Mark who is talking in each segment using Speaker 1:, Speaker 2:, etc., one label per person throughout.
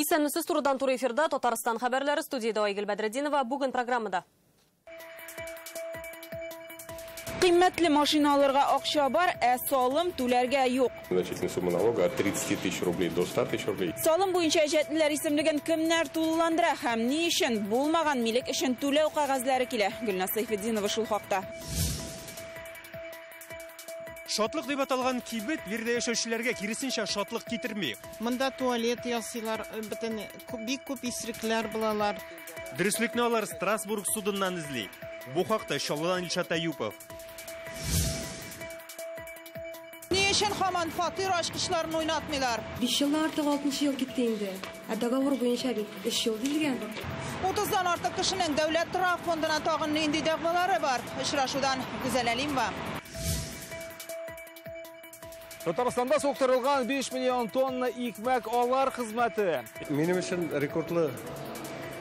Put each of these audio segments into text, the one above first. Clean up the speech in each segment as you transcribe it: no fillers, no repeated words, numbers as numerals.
Speaker 1: Исәнмесез, турыдан туры эфирда Татарстан хәбәрләре, студиядә Айгөл Бәдретдинова. Бүген программада.
Speaker 2: Кыйммәтле машина алырга акча бар, ә салым түләргә юк.
Speaker 3: Значительная сумма налога от 30 тысяч рублей до 100 тысяч рублей.
Speaker 2: Салым буенча әҗәтлеләр исемлеген кемнәр тулыландыра һәм ни өчен булмаган милек өчен түләү кәгазьләре килә? Гөлназ Сайфетдинова шул хакта.
Speaker 4: Шатлык дип аталган кибет биредә яшәүчеләргә киресенчә шатлык китерми.
Speaker 5: Монда туалет ясыйлар, бөтен бик күп исерекләр булалар.
Speaker 4: Дөреслекне алар Страсбург судыннан эзли. Бу хакта Чаллыдан Илшат Аюпов.
Speaker 2: Ни өчен һаман фатир ачкычларын уйнатмыйлар?
Speaker 6: 5 елдан артык 6 ел китте инде. Ә договор буенча бит 3 ел диелгән.
Speaker 2: 30-дан артык кешенең дәүләт торак фондына тагын нинди дәгъвалары бар? Очрашудан Гүзәл Әлимова.
Speaker 7: Татарстанда суктырылган 5 миллион тонна икмәк алар хезмәте.
Speaker 8: Минем өчен рекордлы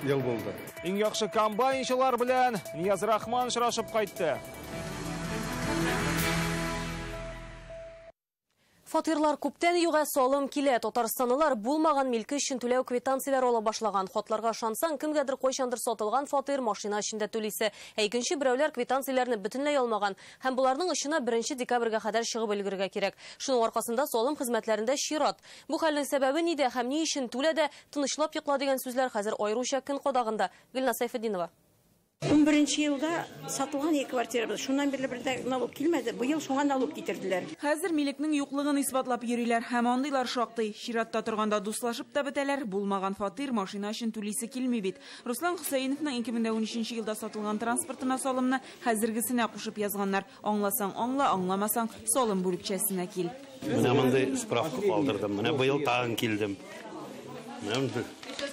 Speaker 8: ел булды.
Speaker 7: Иң яхшы комбайнчылар белән Нияз Рахман очрашып кайтты.
Speaker 1: Фатирлар күптән юга салым килә. Татарстанлылар булмаган милке өчен түләү квитанцияләре ала башлаган. Хатларга ышансаң, кемгәдер кайчандыр сатылган фатир машина өчен дә түлисе. Ә икенче берәүләр квитанцияләрне бөтенләй алмаган. Һәм буларның очына 1 декабрьгә кадәр чыгып өлгерергә кирәк. Шуның аркасында салым хезмәтләрендә чират. Бу хәлнең сәбәбе нидә һәм ни өчен түлә дә тынычлап йокла дигән сүзләр хәзер аеруча көн кадагында. Гөлназ Сайфетдинова.
Speaker 9: 11 елда сатылган ике квартирабыз. Шуннан бирле бер дә налог килмәде. Быел шуңа налог китерделәр.
Speaker 2: Хәзер милекнең юклыгын исбатлап йөриләр һәм андыйлар шактый. Чиратта торганда дуслашып та бетәләр. Булмаган фатир машина өчен түлисе килми бит. Руслан Хөсәеновның 2013 елда сатылган транспортына салымны хәзергесенә кушып язганнар. Аңласаң аңла, аңламасаң салым бүлекчәсенә кил.
Speaker 10: Менә мондый справка калдырдым. Менә быел тагын килдем.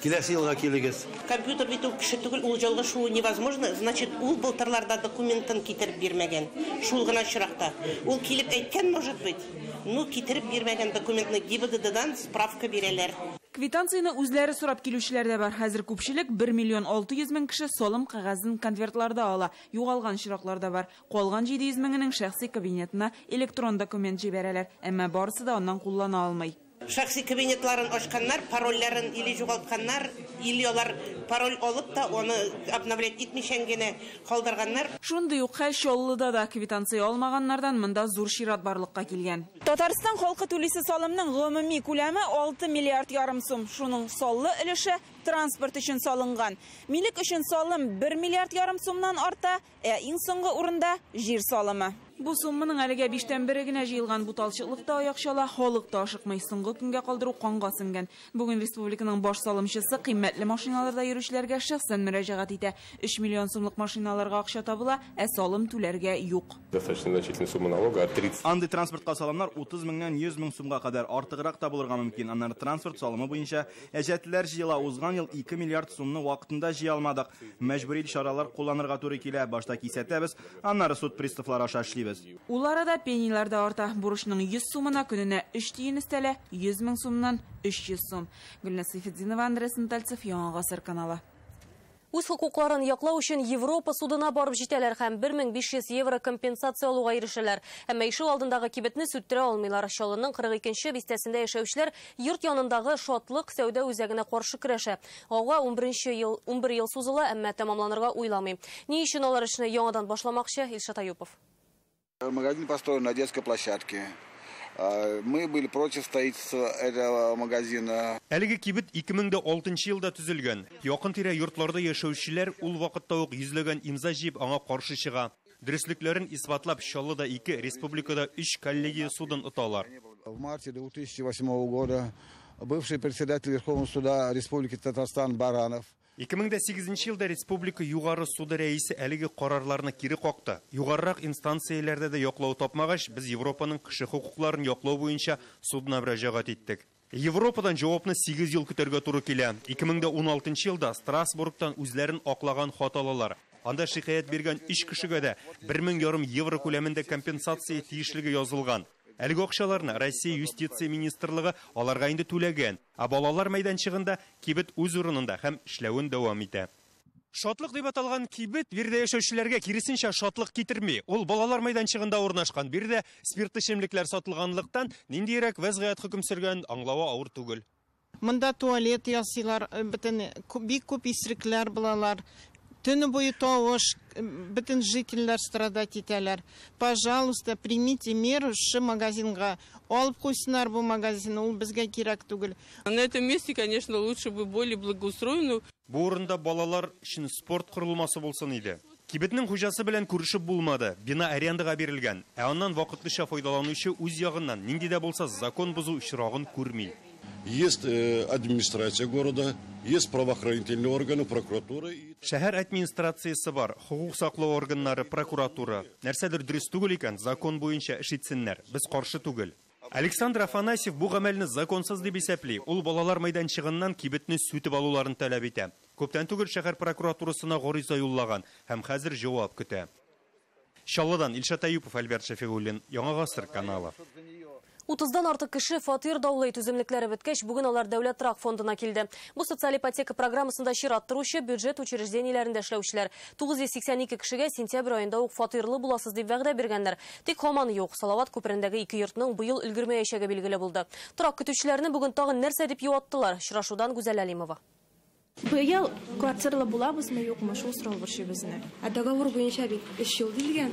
Speaker 10: Киләсе елга килегез.
Speaker 11: Компьютер бит ул кеше түгел, ул ялгышу невозможно. Значит, ул былтырларда документын китереп бирмәгән. Шул гына очракта. Ул килеп әйткән, может быть, ну китереп бирмәгән документны ГИБДДдан справка бирәләр.
Speaker 2: Квитанцияне үзләре сорап килүчеләр дә бар. Хәзер күпчелек 1 миллион 600 мең кеше салым кәгазен конвертларда ала. Югалган очраклар да бар. Калган 700 меңенең шәхси кабинетына электрон документ җибәрәләр. Әмма барысы да аннан куллана алмый.
Speaker 11: Шәхси кабинетларын ачканнар, парольләрен или югалтканнар, или алар пароль алып та аны обновлять итмичән генә калдырганнар.
Speaker 2: Шундый ук хәл Чаллыда да квитанция алмаганнардан монда зур чират барлыкка килгән. Татарстан халкы түлисе салымның гомуми күләме 6 миллиард ярым сум. Шуның саллы өлеше транспорт өчен салынган. Милек өчен салым 1 миллиард ярым сумнан арта, ә иң соңгы урында җир салымы. Бу сумманың әлегә 5-тән 1-е генә җыелган. Бу талчыклыкта аякчала, халык та ашыкмый. Соңгы көнгә калдыру канга сеңгән. Бүген республиканың баш салымчысы кыйммәтле машиналарда йөрүчеләргә шәхсән мөрәҗәгать итә. 3 миллион сумлык машиналарга акча табыла, ә салым түләргә юк.
Speaker 3: Достаточно значительная сумма налога от 30.
Speaker 12: Андый транспортка салымнар 30 меңнән 100 мең сумга кадәр артыграк та булырга мөмкин. Аннары транспорт салымы буенча әҗәтләр җыела. Узган ел 2 миллиард сумны вакытында җыя алмадык. Мәҗбүри чаралар кулланырга туры килә. Башта кисәтәбез, аннары суд приставлары аша эшлибез.
Speaker 2: Ул арада пенилар да арта. Бурычның 100 сумына көненә 3 тиен өстәлә, 100 мең сумнан 300 сум. Гөлназ Сайфетдинова, Андрей Сантальцев, Яңа Гасыр каналы.
Speaker 1: Үз хокукларын яклау өчен Европа судына барып җитәләр һәм 1500 евро компенсация алуга ирешәләр. Әмма ишек алдындагы кибетне сүттерә алмыйлар. Чаллының 42-нче бистәсендә яшәүчеләр йорт янындагы Шатлык сәүдә үзәгенә каршы көрәшә. Гауга 11 ел сузыла, әмма тәмамланырга уйламый. Ни өчен алар эшне яңадан башламакчы? Илшат Аюпов.
Speaker 13: Магазин построен на детской площадке. Мы были против строительства этого магазина.
Speaker 4: Әлеге кибет 2006 елда төзелгән. Якын-тирә йортларда яшәүчеләр ул вакытта ук йөзләгән имза җыеп аңа каршы чыга. Дөреслекләрен исбатлап Чаллыда 2, республикада 3 коллегия судын оталар.
Speaker 13: В марте 2008 года бывший председатель Верховного суда Республики Татарстан Баранов
Speaker 4: 2008 елда Республика Югары суды рәисе әлеге карарларны кире какты. Югарырак инстанцияләрдә дә яклау тапмагач, без Европаның кеше хокукларын яклау буенча судына мөрәҗәгать иттек. Европадан җавапны 8 ел көтәргә туры килә. 2016 елда Страсбургтан үзләрен аклаган хат алалар. Анда шикаять биргән 3 кешегә дә 1,5 евро күләмендә компенсация тиешлеге язылган. Әлеге акчаларны Россия юстиция министрлыгы аларга инде түләгән. Ә балалар мәйданчыгында кибет үз урынында һәм эшләвен дәвам итә. Шатлык дип аталган кибет биредә яшәүчеләргә киресенчә шатлык китерми. Ул балалар мәйданчыгында урнашкан. Биредә спиртлы эчемлекләр сатылганлыктан ниндирәк вәзгыять хөкем сөргән аңлавы авыр түгел.
Speaker 5: Монда туалет ясыйлар, бөтен бик күп исерекләр булалар. Төне буе тавыш, бөтен жительләр страдать итәләр. Пожалуйста, примите меру, шы магазинга алып куйсыннар бу магазинны, ул безгә кирәк түгел.
Speaker 14: На этом месте, конечно, лучше бы более благоустроенную.
Speaker 4: Бу урында балалар өчен спорт корылмасы булсын иде. Кибетнең хуҗасы белән күрешеп булмады. Бина арендага бирелгән. Ә аннан вакытлыча файдаланучы үз ягыннан нинди дә булса закон бозу очрагын күрми.
Speaker 15: Есть администрация города, есть правоохранительные органы, прокуратура.
Speaker 4: Шәһәр администрациясе бар, хокук саклау органнары, прокуратура. Нәрсәдер дөрес түгел икән, закон буенча эш итсеннәр. Без каршы түгел. Александр Афанасьев бу гамәлне законсыз дип исәпли. Ул балалар мәйданчыгыннан кибетне сүтеп алуларын таләп итә. Күптән түгел шәһәр прокуратурасына гариза юллаган һәм хәзер җавап көтә. Чаллыдан Илшат Әюпов, Альберт Шәфигуллин, Яңа Гасыр каналы.
Speaker 1: 30-дан артык кеше фатир даулый түземлекләре беткәч, бүген алар Дәүләт торак фондына килде. Бу социаль ипотека программасында чират торучы бюджет учреждениеләрендә эшләүчеләр. 982 кешегә сентябрь аенда ук фатирлы буласыз дип вәгъдә биргәннәр. Тик һаман юк. Салават күперендәге ике йортның быел өлгермәячәге билгеле булды. Торак көтүчеләрне бүген тагын нәрсә дип юаттылар? Очрашудан Гүзәл Алимова.
Speaker 16: Быел квартиралы булабызмы, юкмы, шул сорау борчый безне.
Speaker 6: Ә договор буенча бит 3 ел диелгән.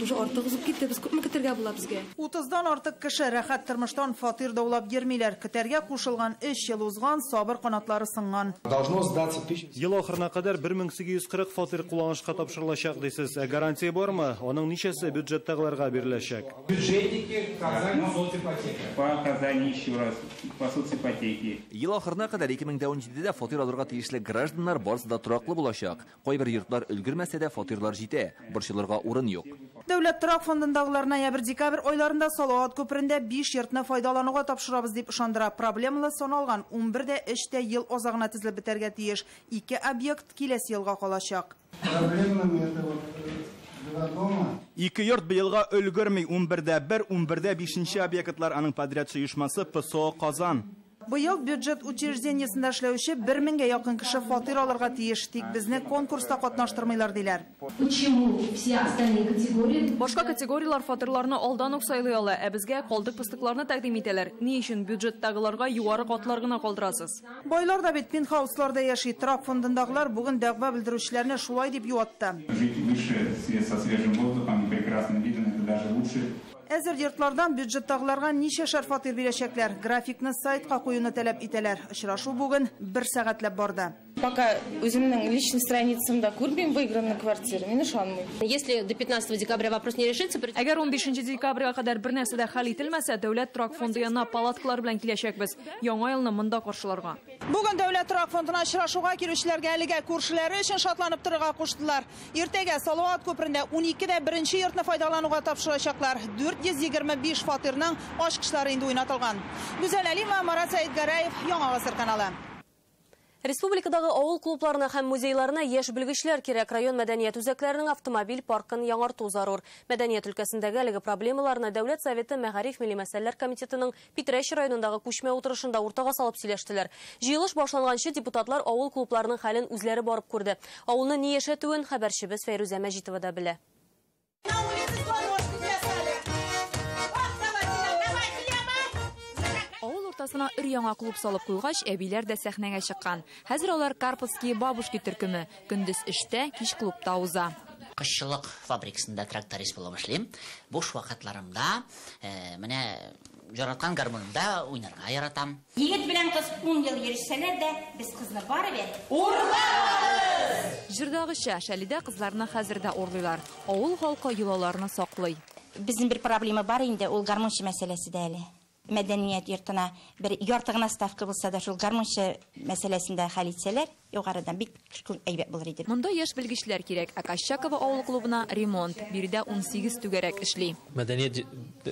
Speaker 6: Уже артык узып китте, без күпме көтәргә була безгә?
Speaker 17: 30-дан артык кеше рәхәт тормыштан фатир даулап йөрмиләр. Көтәргә кушылган 3 ел узган, сабыр канатлары сынган.
Speaker 8: Должно сдаться тысяч. Ел ахырына кадәр 1840 фатир кулланышка тапшырылачак дисез. Ә гарантия бармы? Аның ничәсе бюджеттагыларга биреләчәк?
Speaker 18: Бюджетники Казань соципотека. По Казани еще раз по соципотеке.
Speaker 19: Ел ахырына кадәр 2017-дә фатир алырга тиешле гражданнар барысы да тораклы булачак. Кайбер йортлар өлгермәсә дә фатирлар җитә. Борчылырга урын юк.
Speaker 17: Дәүләт торак фондындагылар ноябрь-декабрь айларында Салават күперендә 5 йортны файдалануга тапшырабыз дип ышандыра. Проблемалы саналган 11-дә 3-тә ел азагына тезелеп бетәргә тиеш. 2 объект киләсе елга калачак.
Speaker 18: Проблемами это вот два дома.
Speaker 12: Ике йорт быелга өлгерми. 11-дә 1, 11-дә 5 объектлар, аның подрядчы оешмасы ПСО Казан.
Speaker 17: Быел бюджет учреждениесендә эшләүче 1000-гә якын кеше фатир алырга тиеш, тик безне конкурста катнаштырмыйлар диләр.
Speaker 20: Почему все остальные категории?
Speaker 21: Башка категорияләр фатирларны алдан ук сайлый ала, ә безгә калдык пыстыкларны тәкъдим итәләр. Ни өчен бюджеттагыларга югары катлар гына калдырасыз?
Speaker 17: Байлар да бит пентхаусларда яши. Торак фондындагылар бүген дәгъва белдерүчеләрне шулай дип юатты.
Speaker 18: Жить выше со свежим воздухом, прекрасным видом, это даже лучше.
Speaker 17: Әзер йортлардан бюджеттагыларга ничәшәр фатир бирәчәкләр. Графикны сайтка куюны таләп итәләр. Очрашу бүген 1 сәгатьләп барды.
Speaker 22: Пока үземнең личный страницамда күрмим выигранную квартиру, мин ышанмыйм.
Speaker 1: Если до 15 декабря вопрос не решится,
Speaker 21: әгәр 15 декабрьгә кадәр бер нәрсә дә хәл ителмәсә, Дәүләт торак фонды янына палаткалар белән киләчәкбез. Яңа елны монда каршыларга.
Speaker 17: Бүген Дәүләт торак фондына очрашуга килүчеләргә әлегә күршеләре өчен шатланып торырга куштылар. Иртәгә Салават күперендә 12-дә беренче йортны файдалануга тапшырачаклар. 425 фатирның ачкычлары инде уйнатылган. Гүзәл Алимова, Марат Сәетгәрәев, Яңа Гасыр каналы.
Speaker 1: Республикадагы авыл клубларына һәм музейларына яшь белгечләр кирәк. Район мәдәният үзәкләренең автомобиль паркын яңарту зарур. Мәдәният өлкәсендәге әлеге проблемаларны Дәүләт Советы Мәгариф милли мәсьәләләр комитетының Питрәч районындагы күчмә утырышында уртага салып сөйләштеләр. Җыелыш башланганчы депутатлар авыл клубларының хәлен үзләре барып күрде. Авылны ни яшәтүен хәбәрчебез Фәйрүзә Мәҗитова да белә.
Speaker 23: Уртасына өр-яңа клуб салып куйгач, әбиләр дә сәхнәгә чыккан. Хәзер алар Карповские бабушки төркеме. Көндез эштә, кич клубта уза.
Speaker 24: Кошчылык фабрикасында тракторист булып эшлим. Буш вакытларымда менә яраткан гармунымда уйнарга яратам.
Speaker 25: Егет белән кыз 10 ел йөрешсәләр дә, без кызны барыбер урлабыз.
Speaker 23: Җырдагыча, Шәлидә кызларны хәзер дә урлыйлар. Авыл халкы йолаларны саклый.
Speaker 25: Безнең бер проблема бар инде, ул гармунчы мәсьәләсе дә әле. Мәдәният йортына бер ярты гына ставка булса да, шул гармунчы мәсьәләсен дә хәл итсәләр, югарыдан бик әйбәт булыр иде.
Speaker 23: Монда яшь белгечләр кирәк. Ә Кощаково авыл клубына ремонт. Биредә 18 түгәрәк эшли.
Speaker 26: Мәдәният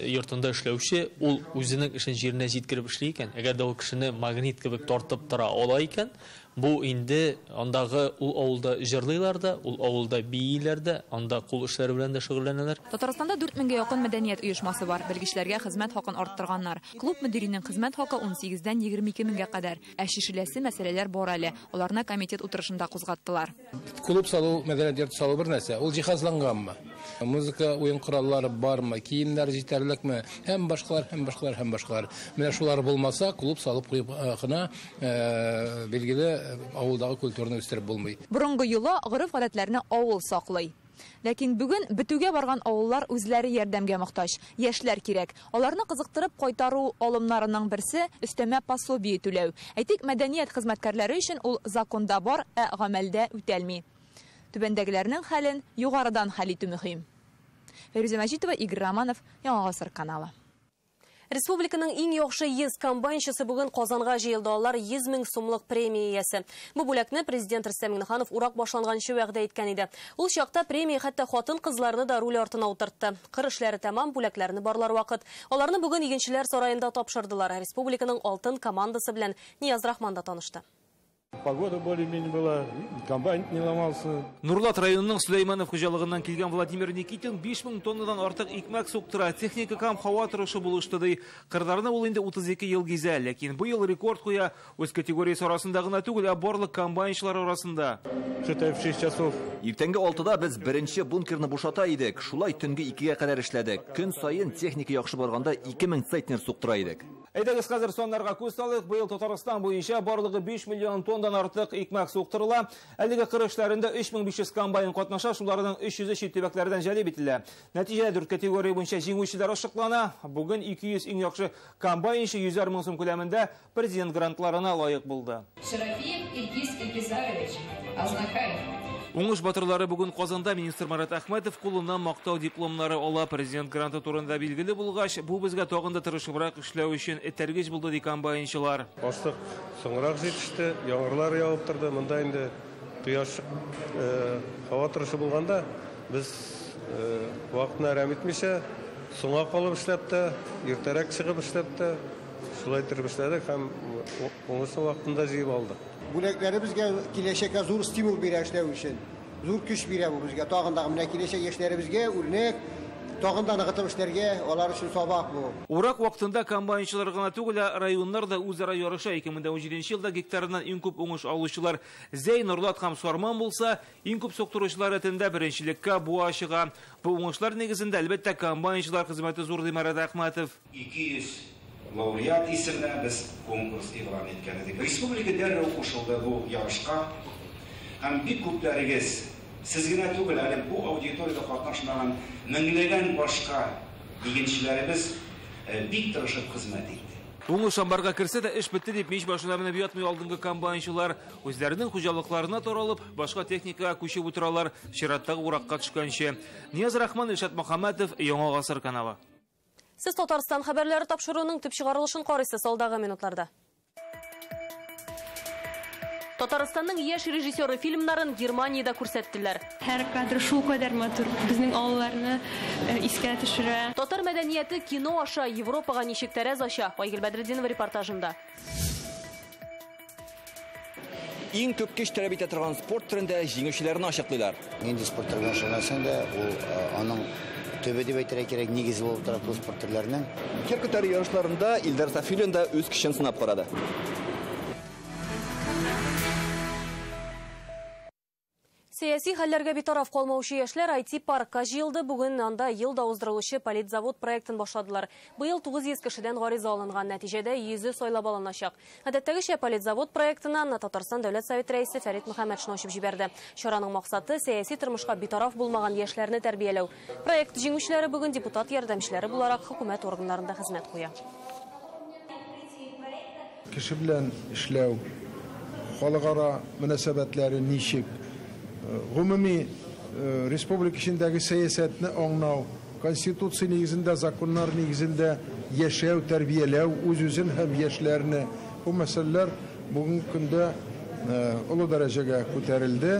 Speaker 26: йортында эшләүче ул үзенең эшен җиренә җиткереп эшли икән, әгәр дә ул кешене магнит кебек тартып тора ала икән, бу инде андагы ул авылда җырлыйлар да, ул авылда бииләр дә, анда кул эшләре белән дә шөгыльләнәләр.
Speaker 23: Татарстанда 4000гә якын мәдәният оешмасы бар. Белгечләргә хезмәт хакын арттырганнар. Клуб мөдиренең хезмәт хакы 18-дән 22 меңгә кадәр. Ә чишеләсе мәсьәләләр бар әле. Аларны комитет утырышында кузгаттылар.
Speaker 27: Клуб салу, мәдәният йорты салу бер нәрсә. Ул җиһазланганмы?
Speaker 2: Музыка уен кораллары бармы, киемнәр җитәрлекме, һәм башкалар, һәм башкалар, һәм башкалар. Менә шулар булмаса, клуб салып куеп кына, билгеле, авылдагы культураны үстереп булмый.
Speaker 23: Борынгы йола, гореф-гадәтләрне авыл саклый. Ләкин бүген бетүгә барган авыллар үзләре ярдәмгә мохтаҗ. Яшьләр кирәк. Аларны кызыктырып кайтару алымнарының берсе өстәмә пособие түләү. Әйтик, мәдәният хезмәткәрләре өчен ул законда бар, ә гамәлдә үтәлми. Түбәндәгеләрнең хәлен югарыдан хәл итү мөһим. Фәйрүзә Мәҗитова, Игорь Романов, Яңа Гасыр каналы.
Speaker 1: Республиканың иң яхшы 100 комбайнчысы бүген Казанга җыелды. Алар 100 мең сумлык премия иясе. Бу бүләкне президент Рөстәм Миңнеханов урак башланганчы вәгъдә иткән иде. Ул чакта премия хәтта хатын-кызларны да руль артына утыртты. Кыр эшләре тәмам, бүләкләрне барлар вакыт. Аларны бүген Игенчеләр сараенда тапшырдылар. Республиканың алтын командасы белән Нияз Рахман да танышты.
Speaker 3: Погода более-менее была, комбайн не ломался.
Speaker 7: Нурлат районының Сөләйманов хуҗалыгыннан килгән Владимир Никитин 5000 тоннадан артык икмәк суктыра. Техника һәм һава торышы булышты ди. Кырларны ул инде 32 ел гизә, ләкин бу ел рекорд куя. Үз категориясе арасында гына түгел, ә барлык комбайнчылар арасында.
Speaker 3: Считаю, в 6 часов.
Speaker 19: Иртәнге 6-да без беренче бункерны бушата идек. Шулай төнге 2-гә кадәр эшләдек. Көн саен техника яхшы барганда 2000 центнер суктыра идек.
Speaker 7: Әйдәгез хәзер саннарга күз салыйк. Быел Татарстан буенча барлыгы 5 миллион тоннадан артык икмәк суктырыла. Әлеге кыр эшләрендә 3500 комбайн катнаша, шуларның 300-е чит төбәкләрдән җәлеп ителә. Нәтиҗәдә 4 категория буенча җиңүчеләр ачыклана. Бүген 200 иң яхшы комбайнчы 100 мең сум күләмендә президент грантларына лаек булды.
Speaker 9: Шарафиев Илгиз Илгизарович, Азнакаев.
Speaker 7: Уңыш батырлары бүген Казанда министр Марат Әхмәтов кулыннан мактау дипломнары ала. Президент гранты турында билгеле булгач, бу безгә тагын да тырышыбрак эшләү өчен этәргеч булды, ди комбайнчылар.
Speaker 3: Ашлык соңрак җитеште, яңгырлар явып торды. Монда инде кояш, һава торышы булганда без вакытны әрәм итмичә, соңга калып эшләп тә, иртәрәк чыгып эшләп тә, шулай итеп эшләдек һәм уңышны вакытында җыеп алдык.
Speaker 10: Бүләкләре безгә киләчәккә зур стимул бирә эшләү өчен. Зур көч бирә бу безгә. Тагын да менә киләчәк яшьләребезгә үрнәк, тагын да ныгытып эшләргә, алар өчен сабак бу.
Speaker 7: Урак вакытында комбайнчылар гына түгел, ә районнар да үзара ярыша. 2017 елда гектарыннан иң күп уңыш алучылар Зәй, Нурлат һәм Сарман булса, иң күп суктыручылар рәтендә беренчелеккә Буа чыга. Бу уңышлар нигезендә, әлбәттә, комбайнчылар хезмәте зур, ди Марат Әхмәтов.
Speaker 11: 200 лауреат исеменә без конкурс игълан иткән идек. Республика дәррәү кушылды бу ярышка. Һәм бик күпләрегез, сез генә түгел, әле бу аудиторияда катнашмаган меңләгән башка игенчеләребез бик тырышып хезмәт итте.
Speaker 7: Уңыш амбарга керсә дә эш бетте дип мич башына менеп ятмый алдынгы комбайнчылар. Үзләренең хуҗалыкларына таралып, башка техникага күчеп утыралар, чираттагы уракка төшкәнче. Нияз Рахман, Илшат Мөхәммәтов, Яңа Гасыр каналы.
Speaker 1: Сез Татарстан хәбәрләре тапшыруының төп чыгарылышын карыйсыз алдагы минутларда. Татарстанның яшь режиссеры фильмнарын Германиядә күрсәттеләр.
Speaker 16: Һәр кадр шул кадәр матур, безнең авылларны искә төшерә.
Speaker 1: Татар мәдәнияте кино аша Европага ничек тәрәз ача? Айгөл Бәдретдинова репортажында.
Speaker 19: Иң күп көч таләп итә торган спорт төрендә җиңүчеләрне ачыклыйлар.
Speaker 27: Нинди спорт төре белән шөгыльләнсәң дә, ул аның төбе дип әйтергә кирәк, нигезе булып тора бу спорт төрләренең.
Speaker 19: Кер күтәрү ярышларында Илдар Сафиуллин да үз көчен сынап карады.
Speaker 1: Сәяси хәлләргә битараф калмаучы яшьләр IT-паркка җыелды. Бүген анда елда уздырылучы политзавод проектын башладылар. Быел 900 кешедән гариза алынган, нәтиҗәдә 100-е сайлап алыначак. Гадәттәгечә политзавод проектына Татарстан Дәүләт Советы рәисе Фәрит Мөхәммәтшин ачып җибәрде. Чараның максаты сәяси тормышка битараф булмаган яшьләрне тәрбияләү. Проект җиңүчеләре бүген депутат ярдәмчеләре буларак хөкүмәт органнарында хезмәт куя.
Speaker 28: Кеше белән эшләү, халыкара мөнәсәбәтләре ничек, гомуми республика эчендәге сәясәтне аңлау, конституция нигезендә, законнар нигезендә яшәү, тәрбияләү, үз-үзен һәм яшьләрне. Бу мәсьәләләр бүгенге көндә олы дәрәҗәгә күтәрелде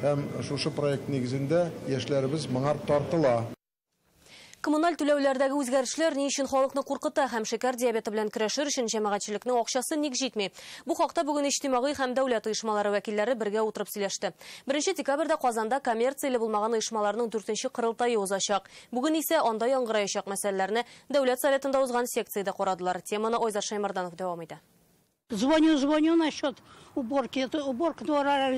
Speaker 28: һәм шушы проект нигезендә яшьләребез моңа тартыла.
Speaker 1: Коммуналь түләүләрдәге үзгәрешләр ни өчен халыкны куркыта һәм шикәр диабеты белән көрәшер өчен җәмәгатьчелекнең акчасы ник җитми? Бу хакта бүген иҗтимагый һәм дәүләт оешмалары вәкилләре бергә утырып сөйләште. 1 декабрьдә Казанда коммерцияле булмаган оешмаларның 4нче корылтае узачак. Бүген исә анда яңгыраячак мәсьәләләрне Дәүләт Советында узган секциядә карадылар. Теманы Айзат Шаймарданов дәвам итә.
Speaker 4: Звоню, звоню насчет уборки. Это уборка двора.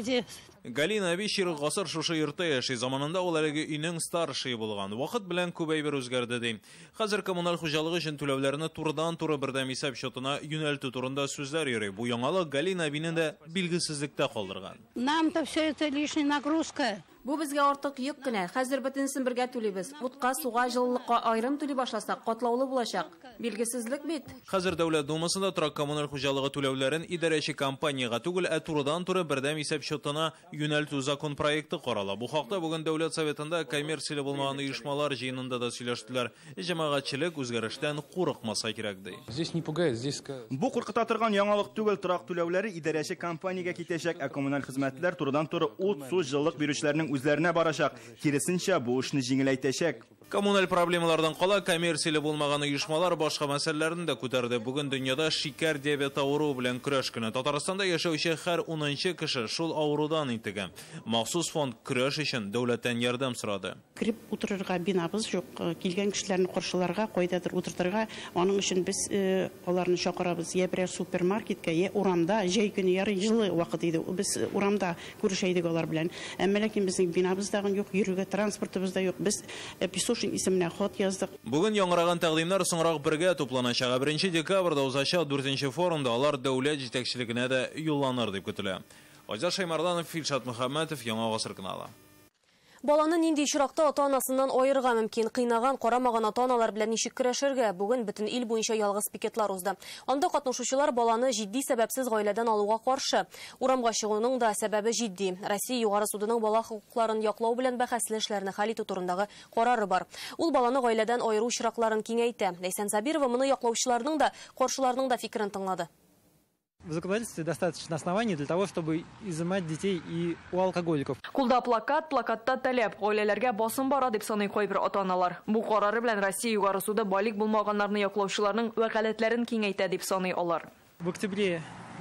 Speaker 5: Галина әби чирек гасыр шушы йортта яши. Заманында ул әлеге өйнең старшие булган. Вакыт белән күп әйбер үзгәрде ди. Хәзер коммуналь хуҗалыгы өчен түләүләрне турыдан-туры бердәм исәп счетына юнәлтү турында сүзләр йөри. Бу яңалык Галина әбине дә билгесезлектә калдырган.
Speaker 4: Нам-то все это лишняя нагрузка.
Speaker 6: Бу безгә артык йөк кенә. Хәзер бөтенесен бергә түлибез. Утка, суга, җылылыкка аерым түли башласак, катлаулы булачак. Билгесезлек бит.
Speaker 5: Хәзер Дәүләт Думасында торак коммуналь хуҗалыгы түләүләрен идарәче компаниягә түгел, ә турыдан-туры бердәм исәп счетына юнәлтү закон проекты карала. Бу хакта бүген Дәүләт Советында коммерцияле булмаган оешмалар җыенында да сөйләштеләр. Җәмәгатьчелек үзгәрештән курыкмаса кирәк ди.
Speaker 2: Здесь не пугает, здесь
Speaker 8: Бу куркыта торган яңалык түгел, торак түләүләре идарәче компаниягә китәчәк, ә коммуналь хезмәтләр турыдан-туры ут, су, җылылык бирүчеләрнең үзләренә барачак. Киресенчә, бу эшне җиңеләйтәчәк.
Speaker 5: Коммуналь проблемалардан кала коммерцияле булмаган оешмалар башка мәсьәләләрне дә күтәрде. Бүген дөньяда шикәр диабеты авыруы белән көрәш көне. Татарстанда яшәүче һәр 10нчы кеше шул авырудан интегә. Махсус фонд көрәш өчен дәүләттән ярдәм сорады.
Speaker 12: Кереп утырырга бинабыз юк, килгән кешеләрне каршыларга, кайдадыр утыртырга. Аның өчен без аларны чакырабыз. Я берәр супермаркетка, я урамда, җәй көне ярый җылы вакыт иде. Без урамда күрешә идек алар белән. Әмма ләкин безнең бинабыз да юк, йөрергә транспортыбыз да юк. Без Песошин исеменә хат яздык.
Speaker 5: Бүген яңгыраган тәкъдимнәр соңрак бергә тупланачак. 1 декабрьдә узачак 4нче форумда алар дәүләт җитәкчелегенә дә юлланыр дип көтелә. Айзат Шаймарданов, Илшат Мөхәммәтов, Яңа Гасыр каналы.
Speaker 1: Баланы нинди очракта ата-анасыннан аерырга мөмкин? Кыйнаган, карамаган ата-аналар белән ничек көрәшергә? Бүген бөтен ил буенча ялгыз пикетлар узды. Анда катнашучылар баланы җитди сәбәпсез гаиләдән алуга каршы. Урамга чыгуның да сәбәбе җитди. Россия Югары судының бала хокукларын яклау белән бәхәсле эшләрне хәл итү турындагы карары бар. Ул баланы гаиләдән аеру очракларын киңәйтә. Ләйсән Сабирова моны яклаучыларның да, каршыларның да фикерен тыңлады.
Speaker 13: В законодательстве достаточно оснований для того, чтобы изымать детей и у алкоголиков.
Speaker 21: Кулда плакат, плакатта таләп, гаиләләргә басым бара дип саный кайбер ата-аналар. Бу карары белән Россия Югары суды балигъ булмаганнарны яклаучыларның вәкаләтләрен киңәйтә дип саный алар.
Speaker 13: В октябре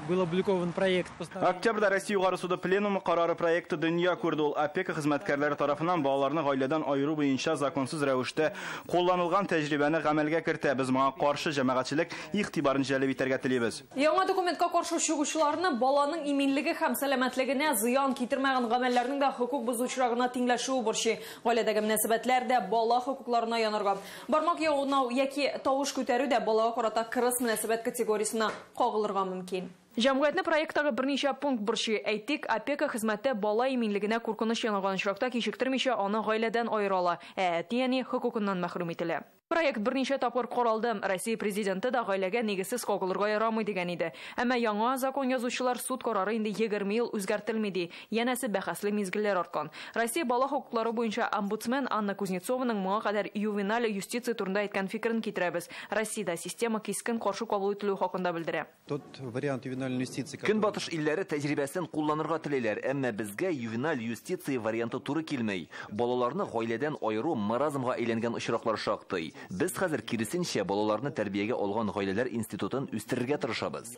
Speaker 13: был опубликован проект.
Speaker 8: Октябрьдә Россия Югары суды пленумы карары проекты дөнья күрде. Ул опека хезмәткәрләре тарафыннан балаларны гаиләдән аеру буенча законсыз рәвештә кулланылган тәҗрибәне гамәлгә кертә. Без моңа каршы җәмәгатьчелек игътибарын җәлеп итәргә телибез.
Speaker 21: Яңа документка каршы чыгучыларны баланың иминлеге һәм сәламәтлегенә зыян китермәгән гамәлләрнең дә хокук бозу очрагына тиңләшүе борчый. Гаиләдәге мөнәсәбәтләр дә бала хокукларына янарга. Бармак янау яки тавыш күтәрү дә балага карата кырыс мөнәсәбәт категориясенә кагылырга мөмкин. Җәмгыятьне проекттагы берничә пункт борчый. Әйтик, опека хезмәте бала иминлегенә куркыныч янаган очракта кичектермичә аны гаиләдән аера ала, ә әти-әни хокукыннан мәхрүм ителә. Проект берничә тапкыр каралды. Россия президенты да гаиләгә нигезсез кагылырга ярамый дигән иде. Әмма яңа закон язучылар суд карары инде 20 ел үзгәртелми ди. Янәсе бәхәсле мизгелләр арткан. Россия бала хокуклары буенча омбудсмен Анна Кузнецованың моңа кадәр ювеналь юстиция турында әйткән фикерен китерәбез. Россиядә система кискен каршы кабул ителү хакында белдерә.
Speaker 14: Тот вариант ювенальной юстиции.
Speaker 19: Көнбатыш илләре тәҗрибәсен кулланырга телиләр, әмма безгә ювеналь юстиция варианты туры килмәй. Балаларны гаиләдән аеру маразмга әйләнгән очраклар шактый. Без хәзер киресенчә балаларны тәрбиягә алган гаиләләр институтын үстерергә тырышабыз.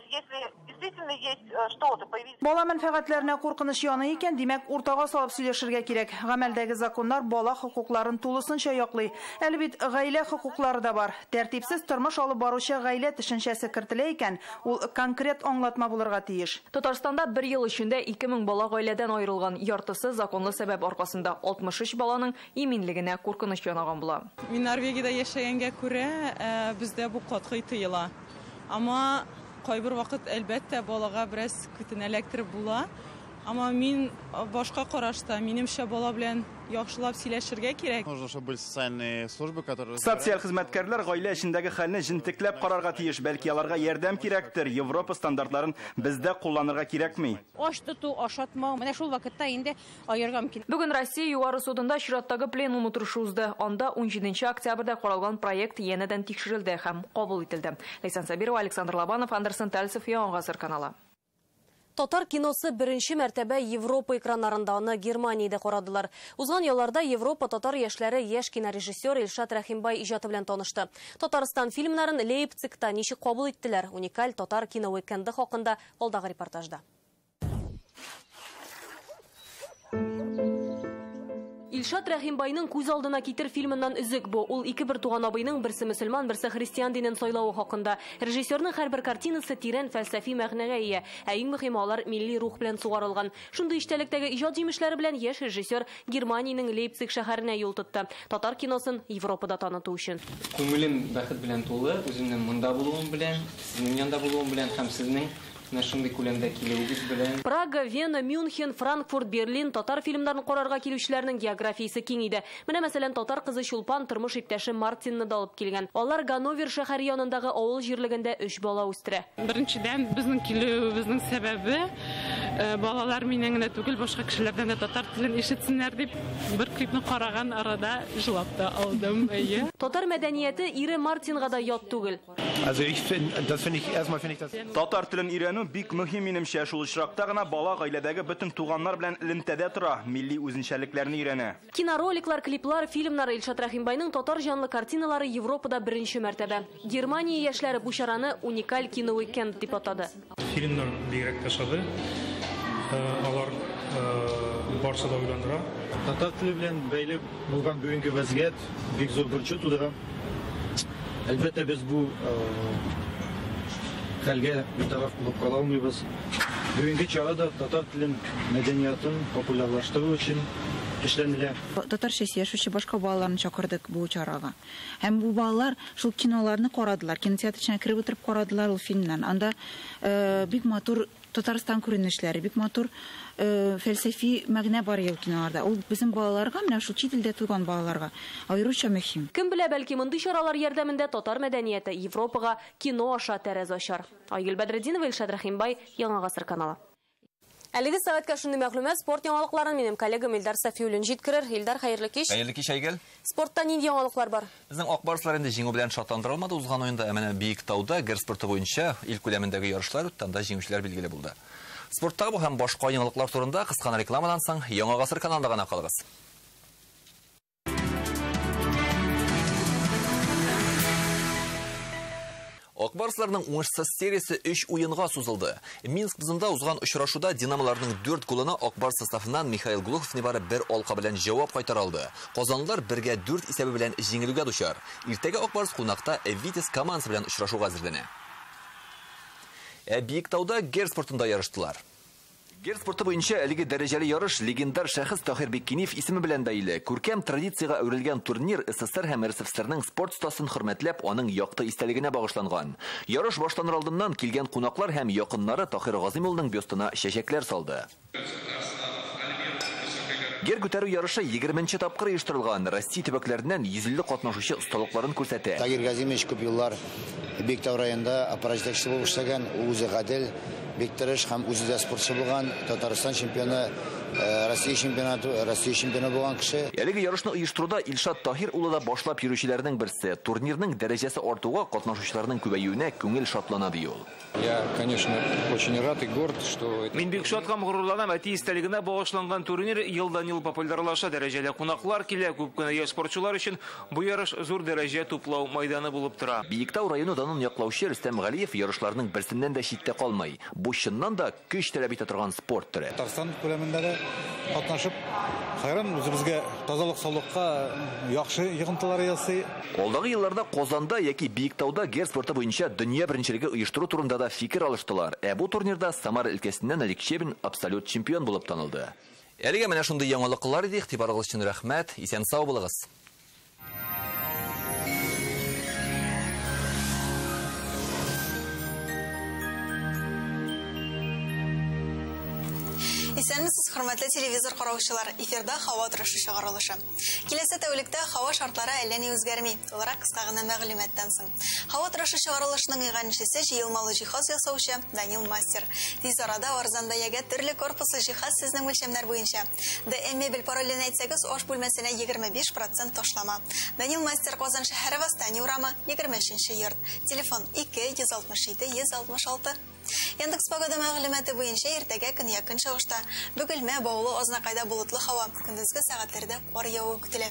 Speaker 17: Бала мәнфәгатьләренә куркыныч яный икән, димәк, уртага салып сөйләшергә кирәк. Гамәлдәге законнар бала хокукларын тулысынча яклый. Әле бит гаилә хокуклары да бар. Тәртипсез тормыш алып баручы гаилә төшенчәсе кертелә икән, ул конкрет аңлатма булырга тиеш.
Speaker 21: Татарстанда бер ел эчендә 2000 бала гаиләдән аерылган, яртысы законлы сәбәп аркасында. 63 баланың иминлегенә куркыныч янаган була.
Speaker 15: Мин Норвегиядә яшәгәнгә күрә, бездә бу катгый тыела. Ама кайбер вакыт әлбәттә балага бераз күтен эләктереп була. Ама мин башка карашта, минемчә бала белән яхшылап сөйләшергә кирәк.
Speaker 29: Нужно, чтобы были социальные службы, которые
Speaker 8: Социаль хезмәткәрләр гаилә эчендәге хәлне җентекләп карарга тиеш, бәлки аларга ярдәм кирәктер. Европа стандартларын бездә кулланырга кирәкми.
Speaker 9: Аш тоту, ашатмау, менә шул вакытта инде аерырга мөмкин.
Speaker 21: Бүген Россия Югары судында чираттагы пленум утырышы узды. Анда 17 октябрьдә каралган проект янәдән тикшерелде һәм кабул ителде. Ләйсән Сабирова, Александр Лобанов, Андерсон Тальцев, Яңа Гасыр каналы.
Speaker 1: Татар киносы беренче мәртәбә Европа экраннарында, аны Германиядә карадылар. Узган елларда Европа татар яшьләре яшь кинорежиссер Илшат Рәхимбай иҗаты белән танышты. Татарстан фильмнарын Лейпцигта ничек кабул иттеләр? Уникаль татар кино уикенды хакында алдагы репортажда. Илшат Рәхимбайның «Күз алдына китер» фильмыннан өзек бу. Ул ике бер туган абыйның берсе мөселман, берсе христиан динен сайлавы хакында. Режиссерның һәрбер картинасы тирән фәлсәфи мәгънәгә ия. Ә иң мөһиме, алар милли рух белән сугарылган. Шундый эчтәлектәге иҗат җимешләре белән яшь режиссер Германиянең Лейпциг шәһәренә юл тотты. Татар киносын Европада таныту өчен.
Speaker 3: Күңелем бәхет белән тулы, үземнең монда булуым белән, сезнең янда булуым белән һәм сезнең менә шундый күләмдә килүегез белән.
Speaker 1: Прага, Вена, Мюнхен, Франкфурт, Берлин татар фильмнарын карарга килүчеләрнең географиясе киң иде. Менә мәсәлән, татар кызы Чулпан тормыш иптәше Мартинны да алып килгән. Алар Ганновер шәһәре янындагы авыл җирлегендә 3 бала үстерә.
Speaker 10: Беренчедән, безнең килүебезнең сәбәбе балалар миннән генә түгел, башка кешеләрдән дә татар телен ишетсеннәр дип, бер клипны караган арада җылап та алдым. Әйе.
Speaker 1: Татар мәдәнияте ире Мартинга да ят түгел.
Speaker 8: Татар телен өйрәнү бик мөһим минемчә. Шул очракта гына бала гаиләдәге бөтен туганнар белән элемтәдә тора, милли үзенчәлекләрне өйрәнә.
Speaker 1: Кинороликлар, клиплар, фильмнар. Илшат Рәхимбайның татар җанлы картиналары Европада беренче мәртәбә. Германия яшьләре бу чараны уникаль кино-уикенд дип атады.
Speaker 18: Фильмнар бигрәк тә ошады. Алар барсы да уйландыра.
Speaker 20: Татар теле белән бәйле булган бүгенге вазгыять бик зур борчу тудыра. Әлбәттә, без бу хәлгә битараф булып кала алмыйбыз. Бүгенге чарада татар телен, мәдәниятын популярлаштыру өчен эшләнелә.
Speaker 22: Татарча сөйләшүче башка балаларны чакырдык бу чарага. Һәм бу балалар шул киноларны карадылар, кинотеатр эченә кереп утырып карадылар ул фильмнарны. Анда бик матур Татарстан күренешләре, бик матур фәлсәфи мәгънә бар ел киноларда. Ул безнең балаларга, менә шул чит илдә туган балаларга аеруча мөһим.
Speaker 1: Кем белә, бәлки мондый чаралар ярдәмендә татар мәдәнияте Европага кино аша тәрәз ачар. Айгөл Бәдретдинова, Илшат Рәхимбай, Яңа Гасыр каналы. Әлеге сәгатькә шундый мәгълүмат. Спорт яңалыкларын минем коллегам Илдар Сафиуллин җиткерер. Илдар, хәерле кич.
Speaker 19: Хәерле кич, Айгөл.
Speaker 1: Спортта нинди яңалыклар бар?
Speaker 19: Безнең Ак Барслар инде җиңү белән шатландыра алмады узган уенда. Ә менә Биектауда гер спорты буенча ил күләмендәге ярышлар үтте, анда җиңүчеләр билгеле булды. Спорттагы бу һәм башка яңалыклар турында кыска рекламадан соң Яңа Гасыр каналында гына калыгыз. Ак Барсларның уңышсыз сериясе 3 уенга сузылды. Минск бозында узган очрашуда Динамоларның 4 голына Ак Барс составыннан Михаил Глухов нибары бер алка белән җавап кайтара алды. Казанлылар 1-4 исәбе белән җиңелүгә дучар. Иртәгә Ак Барс кунакта Витязь командасы белән очрашуга әзерләнә. Ә Биектауда гер спортында ярыштылар. Гер спорты буенча әлеге дәрәҗәле ярыш легендар шәхес Таһир Беккиниев исеме белән бәйле. Күркәм традициягә әверелгән турнир СССР һәм РСФСРның спорт остасын хөрмәтләп, аның якты истәлегенә багышланган. Ярыш башланыр алдыннан килгән кунаклар һәм якыннары Таһир Газим улының бюстына чәчәкләр салды. Гер күтәрү ярышы 20-нче тапкыр оештырылган. Россия төбәкләреннән 150 катнашучы осталыкларын күрсәтә.
Speaker 27: Таһир Газимович күп еллар Биектау районында аппарат җитәкчесе булып эшләгән, ул үзе гадел, бик тырыш һәм үзе дә спортчы булган, Татарстан чемпионы, Россия чемпионаты, Россия чемпионы булган кеше.
Speaker 19: Әлеге ярышны оештыруда Илшат Таһир улы да башлап йөрүчеләрнең берсе. Турнирның дәрәҗәсе артуга, катнашучыларның күбәюенә күңел шатлана ди ул.
Speaker 2: Я, конечно, очень рад и горд, что
Speaker 7: Мин бик шат һәм горурланам, әти истәлегенә багышланган турнир елдан-ел популярлаша, дәрәҗәле кунаклар килә, күп кенә яшь спортчылар өчен бу ярыш зур дәрәҗә туплау майданы булып тора.
Speaker 19: Биектау районы данын яклаучы Рөстәм Галиев ярышларның берсеннән дә читтә калмый. Бу чыннан да көч таләп итә торган спорт төре.
Speaker 23: Татарстан күләмендә дә катнашып, хайран үзебезгә тазалык саулыкка яхшы йогынтылар ясый.
Speaker 19: Алдагы елларда Казанда яки Биектауда гер спорты буенча дөнья беренчелеге оештыру турында да фикер алыштылар. Ә бу турнирда Самара өлкәсеннән Олег Щебин абсолют чемпион булып танылды. Әлегә менә шундый яңалыклар иде. Игътибарыгыз өчен рәхмәт. Исән-сау булыгыз.
Speaker 24: Исәнмесез, хөрмәтле телевизор караучылар. Эфирда һава торышы чыгарылышы. Киләсе тәүлектә һава шартлары әллә ни үзгәрми. Уларак кыска гына мәгълүматтан соң. Һава торышы чыгарылышының иганәчесе җыелмалы җиһаз ясаучы Данил Мастер. Тиз арада арзан бәягә төрле корпуслы җиһаз сезнең үлчәмнәр буенча. ДМ мебель паролен әйтсәгез, аш бүлмәсенә 25% ташлама. Данил Мастер, Казан шәһәре, Восстание урамы, 23 йорт. Телефон 2 167 166. Яндекс погода мәгълүматы буенча иртәгә көньяк-көнчыгышта Бөгелмә, Баулы, Азнакайда болытлы һава, көндезге сәгатьләрдә кар явуы көтелә.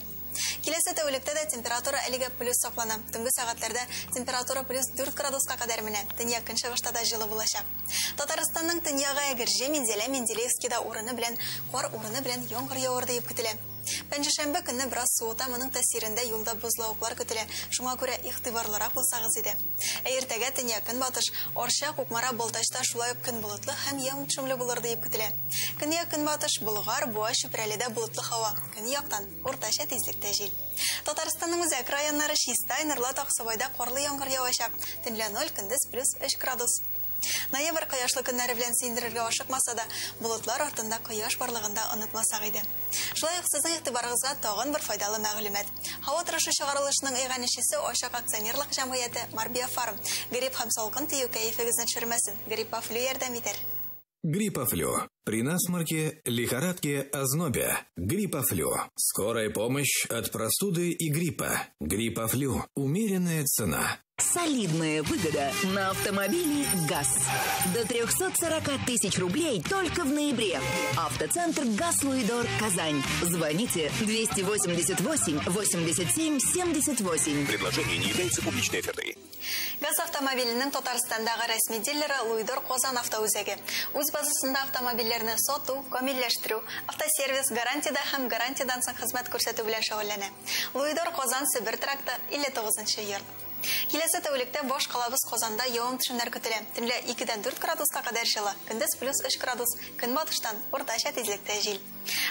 Speaker 24: Киләсе тәүлектә дә температура әлегә плюс саклана. Төнге сәгатьләрдә температура плюс 4 градуска кадәр менә. Төньяк-көнчыгышта да җылы булачак. Татарстанның төньягы Әгерҗе, Мензелә, Менделеевскида урыны белән кар, урыны белән яңгыр явыр дип көтелә. Пәнҗешәмбе көнне бераз суыта, моның тәэсирендә юлда бозлавыклар көтелә. Шуңа күрә игътибарлырак булсагыз иде. Ә иртәгә төньяк-көнбатыш, Арча, Кукмара, Балтачта шулай ук көн болытлы һәм явым-төшемле булыр диеп көтелә. Көньяк-көнбатыш, Болгар, Буа, Чүпрәледә болытлы һава. Көньяктан уртача тизлектә җил. Татарстанның үзәк районнары Чистай, Нурлат, Аксубайда карлы яңгыр явачак. Төнлә 0, көндез плюс 3 градус. Ноябрь кояшлы көннәре белән сөендерергә ашыкмаса да, болытлар артында кояш барлыгын да онытмасак иде. Шулай ук сезнең игътибарыгызга тагын бер файдалы мәгълүмат. Һава торышы чыгарылышының иганәчесе Ачык акционерлык җәмгыяте Марбиофарм. Грипп һәм салкын тию кәефегезне төшермәсен. Гриппофлю ярдәм итәр.
Speaker 4: Гриппофлю. При насморке, лихорадке, ознобе. Гриппофлю. Скорая помощь от простуды и гриппа. Гриппофлю. Умеренная цена.
Speaker 5: Солидная выгода на автомобиле ГАЗ. До 340 тысяч рублей только в ноябре. Автоцентр «ГАЗ Луидор» Казань. Звоните 288 87 78.
Speaker 6: Предложение не является публичной офертой.
Speaker 24: ГАЗ автомобиленең Татарстандагы рәсми дилеры Луидор Казан автоүзәге. Үз базасында автомобильләрне сату, камилләштерү, автосервис, гарантиядә һәм гарантиядән соң хезмәт күрсәтү белән шөгыльләнә. Луидор Казан Себер тракты 59 йорт. Киләсе тәүлектә баш калабыз Казанда явым-төшемнәр көтелә. Төнлә 2-дән 4 градуска кадәр җылы, көндез плюс 3 градус, көнбатыштан уртача тизлектә җил.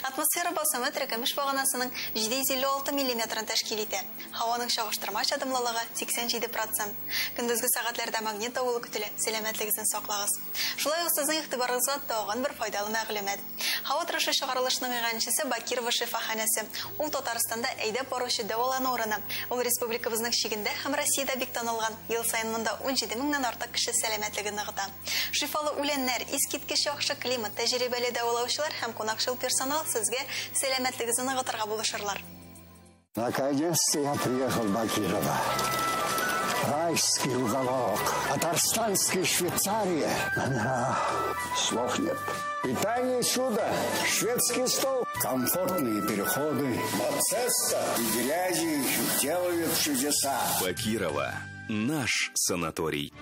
Speaker 24: Атмосфера басымы терекөмеш баганасының 756 миллиметрын тәшкил итә. Һаваның чагыштырмача дымлылыгы 87%. Көндезге сәгатьләрдә магнит давылы көтелә. Сәламәтлегегезне саклагыз. Шулай ук сезнең игътибарыгызга тагын бер файдалы мәгълүмат. Һава торышы чыгарылышының иганәчесе Бакирова шифаханәсе. Ул Татарстанда әйдәп баручы дәвалану урыны. Ул республикабызның чигендә һәм Россиядә бик танылган. Ел саен монда 17 меңнән артык кеше сәламәтлеген ныгыта. Шифалы үләннәр, искиткеч яхшы климат, тәҗрибәле дәвалаучылар һәм кунакчыл персонал сезгә сәламәтлегегезне ныгытырга булышырлар.
Speaker 11: Наконец-то я приехал в Бакирово. Райский уголок, татарстанская Швейцария. Да, слов нет. Питание чудо, шведский стол, комфортные переходы. Мацеста и грязи делают чудеса.
Speaker 6: Бакирово. Наш санаторий.